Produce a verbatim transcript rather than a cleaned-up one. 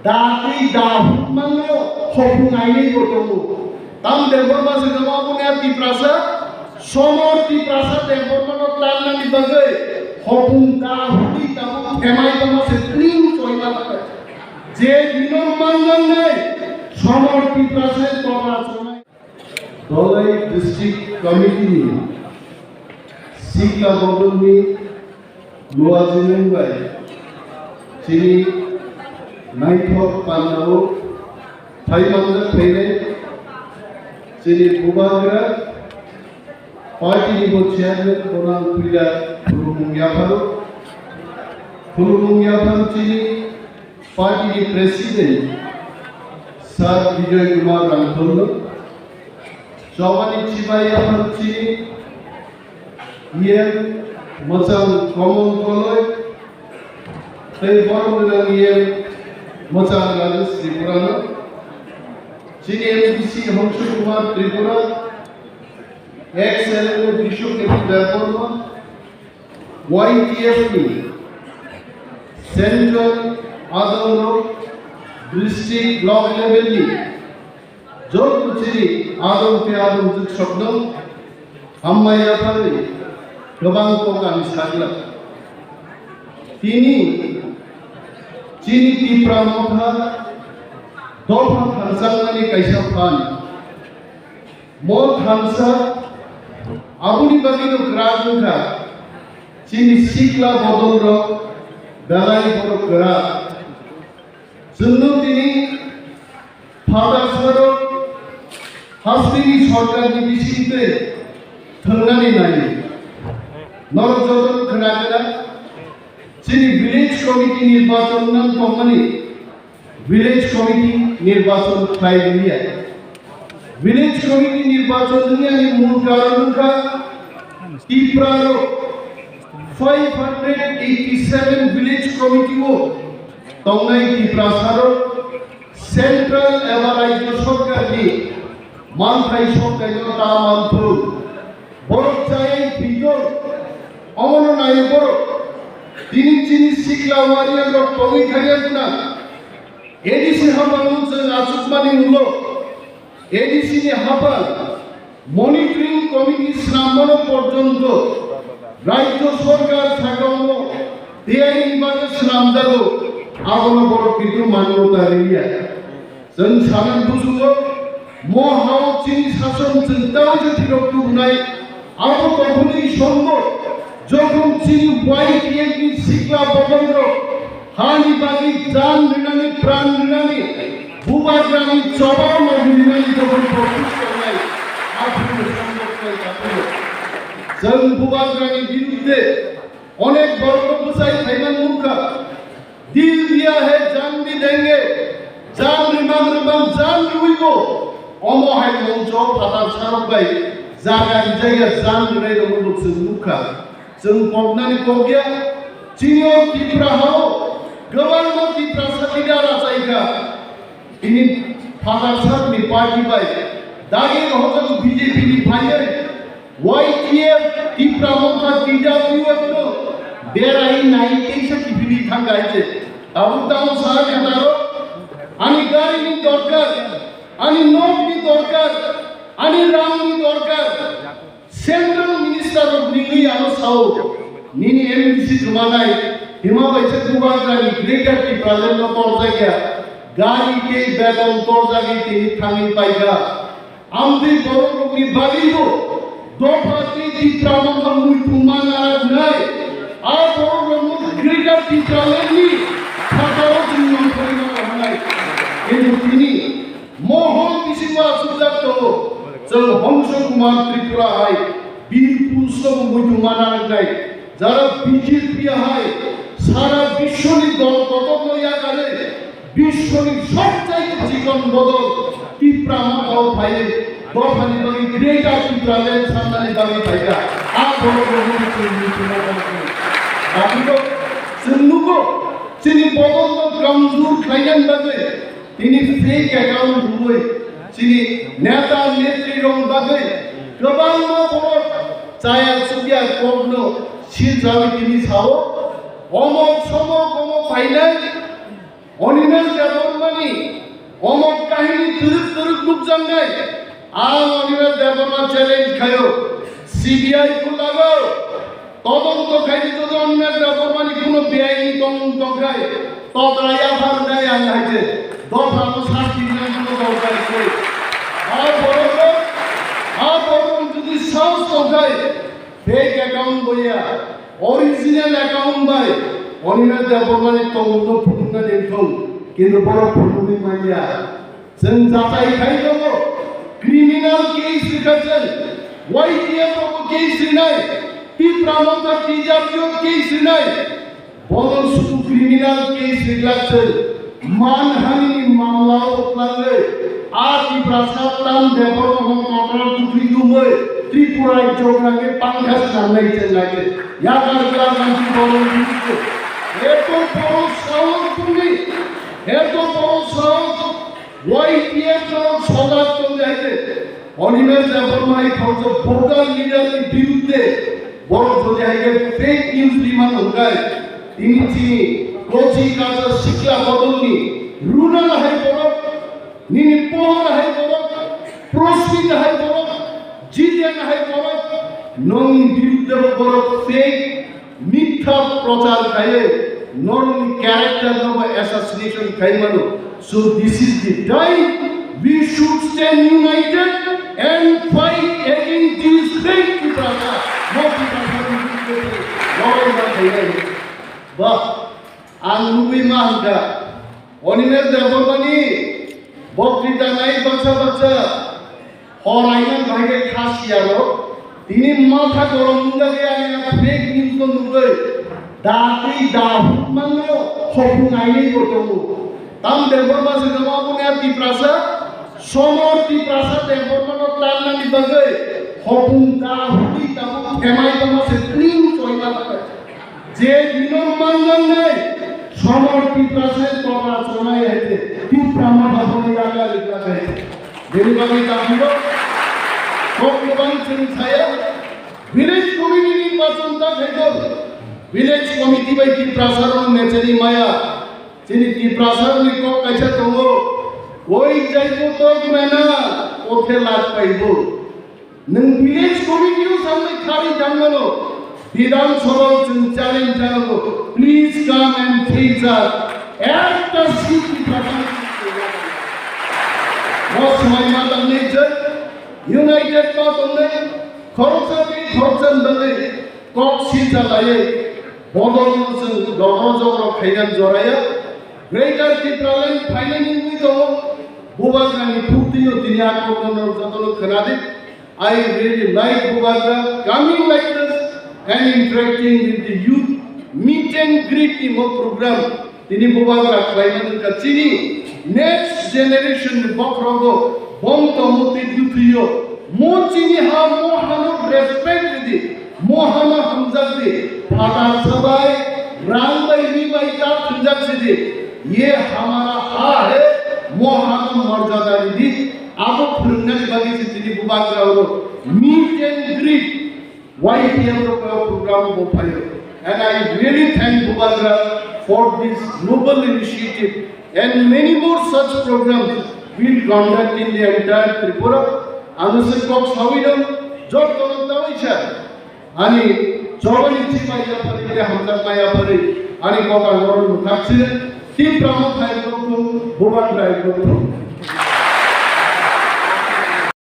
Da twi da huk mano hopung ainwi bo tongo. Tam Debbarma se gama boni a Tiprasa, somor Tiprasa Debbarma no tannani bagwi hopung da hukwi tabuk themai tongma se tring choima bagwi. Je dino manjangnai somor Tiprasa topra chonai. Dholai District Committee ni sikla bodolni luajimung bai chini naithok pandao thai manjak phainai chini bubagra party ni bo chairman bonang puila khulumung yapharo, khulumung yapharo chini party ni president Sir Bijoy Kumar Rangkhol no, chobani chibai yapharo chini E M mwchang Komol Koloi, tei borok gwnang E M mwchang Rajesh Tripura no, chini M D C Hongsu Kumar Tripura, ex M L A Bishnu Devi Debbarma, Y T F ni Central adongrok district block level ni joto chini adong tei adong jwksokno hambai yapharwi kwbang kok ang saglak. Tini chini Tipra Motha dopha thansangnani kaisa phan. Mo thansa aboni bagwino kwrak wngkha, chini sikla bodolrok belai borok kwrak. Chwngno tini phatar sarok hasteni sorkarni bisingtwi thwngnani nai. Norok jotono khna khna chini village committee nirbachon nang tongmani. Village Committee nirbachon khlai rwya. Village Committee nirbachon rwnani mul karon wngkha Tipra rok five hundred eighty seven Village Committee o tongnai Tiprasa rok Central eba Rajya Sorkar ni manthai soktai no ta manthung. Borok chayai phi tong, omono nai borok. Tini chini sikla warrior rok tongwi thangya gwnang. A D C haphangno chwng achukmani ulo A D C ni haphang monitoring committee snamano porjonto Rajya Sorkar sakao tiyari ni bagwi snamjago, abono borok kintu manyota rwya. Chwng sanani busugo, mo hao chini sason chwng tei je thwirok tubunai, abo tongthokni isongo, jokhon chini Y T F ni sikla bodolrok hani bagwi jan rinani, pran rinani, bubagrani chobao naiwi rinani jokhon protest khlainai, aphuru songo khlai japhuru. Chwng bubagrani birudde onek borokno bwchai khlaiman nukha. Dil diya hai jaan bhi denge, jaan rimang rimang jaan rwibo. Omo hai mungso phatar sarok bai jaga rijaya jaan rwnai rokno bo chwng nukha. Chwng koknani kokya, chini o Tripura hao kwbangma Tiprasa leader achaikha. Ini phatar sakni party bai dagi rohorjak B J P ni phaiwi Y T F Tipra Motha T W F no berai nai teisa kiphilwi thangkha hai se. Tabuk tamo sana khataro ani gari ni dorkar, ani nok ni dorkar, ani rang ni dorkar. Central Minister rok nini ano sao, nini M D C chumanai, hima bai se Bubagrani Greater Tipraland no torjakya, gari tei beton torjagwi tini thangwi paikha. Amtwi borok rokni bagwibo dopha tei Tipra Motha muitu manaroknai, a borok rokno Greater Tipraland ni phataro chwng nongkhorwi mano hwnai. Kintu tini Mohon bisingo achukjak tongo. Chwng Hongso Kumar Tripura hai Bir Purush no bo muitu mana nangnai. Jara B J P hai sara biswni dol kotorno yakarwi biswni sobchaite chikon bodol Tipra Mothao phaiwi dophani bagwi Greater Tipraland sanani bagwi phaikha. A borok rokno chwng muitu mana nangnai. Dabugo chwng nugo chini bodolno kamjor khlainani bagwi Tini fake account rwwi chini neta netri rok bagwi kwbangma borok chaya chukya kokno siljawi tini sao, omok somok omo phainai, Animesh Debbarmani omor kahini twrwk twrwk nukjaknai. Ang Animesh Debbarma challenge khaio, C B I kulago. Todonto khaidi jodi Animesh Debbarmani kuno beaini tongmung tongkhai, todra yaphar nai ang haide, dopha no sasti nai kuno dorkar kwrwi. A borok, a borok jodi sahos tongkhai, fake account boya, original account bai Animesh Debbarmani tongmungno phunukna nengthung, kintu borok phunukwi manya. Chwng jachai khai tongo, criminal case rikha chwng, Y T F rogo case rinai, Tipra Motha T W case rinai, bono sudu criminal case riglak chwng, manhani mamla o twlangwi, a Tiprasa tam Debbarma no kotor tukri dumwi, Tripura jograge pangkha swnamnai chwng naikhe, yakar yakar mansi bono bini. Eto boro sahos bini, eto boro sahos. Y T F no sojak tongwi hai khe, Animesh Debbarma hai khoroksa vocal leader ni birudde borok jodi hai khe fake news rimano hwnkhe, tini chini kochi kacha sikla bodolni Runal hai borok, nini pohor hai borok, Prosmita hai borok, Jiten hai borok, nongni birudde bo borok fake Mitha prochar khaiwi norokni character no bo assassination khai mano. So this is the time we should stand united and fight against this fake Tiprasa. No Tiprasa ni biruddhe loroi ma khainai. Ba, ang nugwi ma hwnkha. Animesh Debbarmani boktwita nai baksa baksa horaina bahai khe kha siyalo. Tini matha gorom wngya khe ani a fake news no nugwi da twi da huk mano hopung aini bo tongo. Tam Debbarma se jama bune a Tiprasa, somor Tiprasa Debbarma no tanna ni bagwi hopung da huk twi tamo themai tamo se clean choima bagwi. Je dino manjangnai, somor Tiprasa se topra chonai hai se, Tipra Motha bono yaga rikha hai se. Bini bagwi tabuk kok kwbang chwng saya, village committee ni bachon ta khaikho, village committee bai Tiprasa rok nechani maya, chini Tiprasa rok ni kok kaisa tongo, koi jaibo tok mena, othe lak paibo. Nwng village committee o samwi kharwi tangmano, Bidhan Sabha o chwng challenge jagao, please come and face us. Ekta seat ni thani. O swmai ma tangwi jai, united ma tongnai, khoroksa tei khoroksa ni bagwi kok sija laiwi, bodol no chwng dogro jogro khaina joraya. Greater Tipraland phainani wngwi tongo, Bubagrani phuktino tini a kokno jotono khwnadi. I really like Bubagra coming like this and interacting with the youth. Meet and greet ni mo program tini Bubagra khlaimani wngkha chini next generation ni bokhorogo bom tongmo tei bwtwio mo chini ha mo hano respect ridi, mo hano hamjakdi, phatar sabai, rang bai, ri bai ta thwngjak sidi, ye hamara ha hai, mo hano morjada ridi. Abo phwrwngnani bagwi se tini Bubagra oro meet and greet Y T F rok program bo phaio. And I really thank Bubagra for this noble initiative and many more such programs will conduct in the entire Tripura. Ang se kok sawi dong, jotto no tawi sa. Ani chobani chima yapari, te hamjakma yapari, ani kok ang oro nukhaksire, Tipra Motha hai kok thung, Bubagra hai kok thung.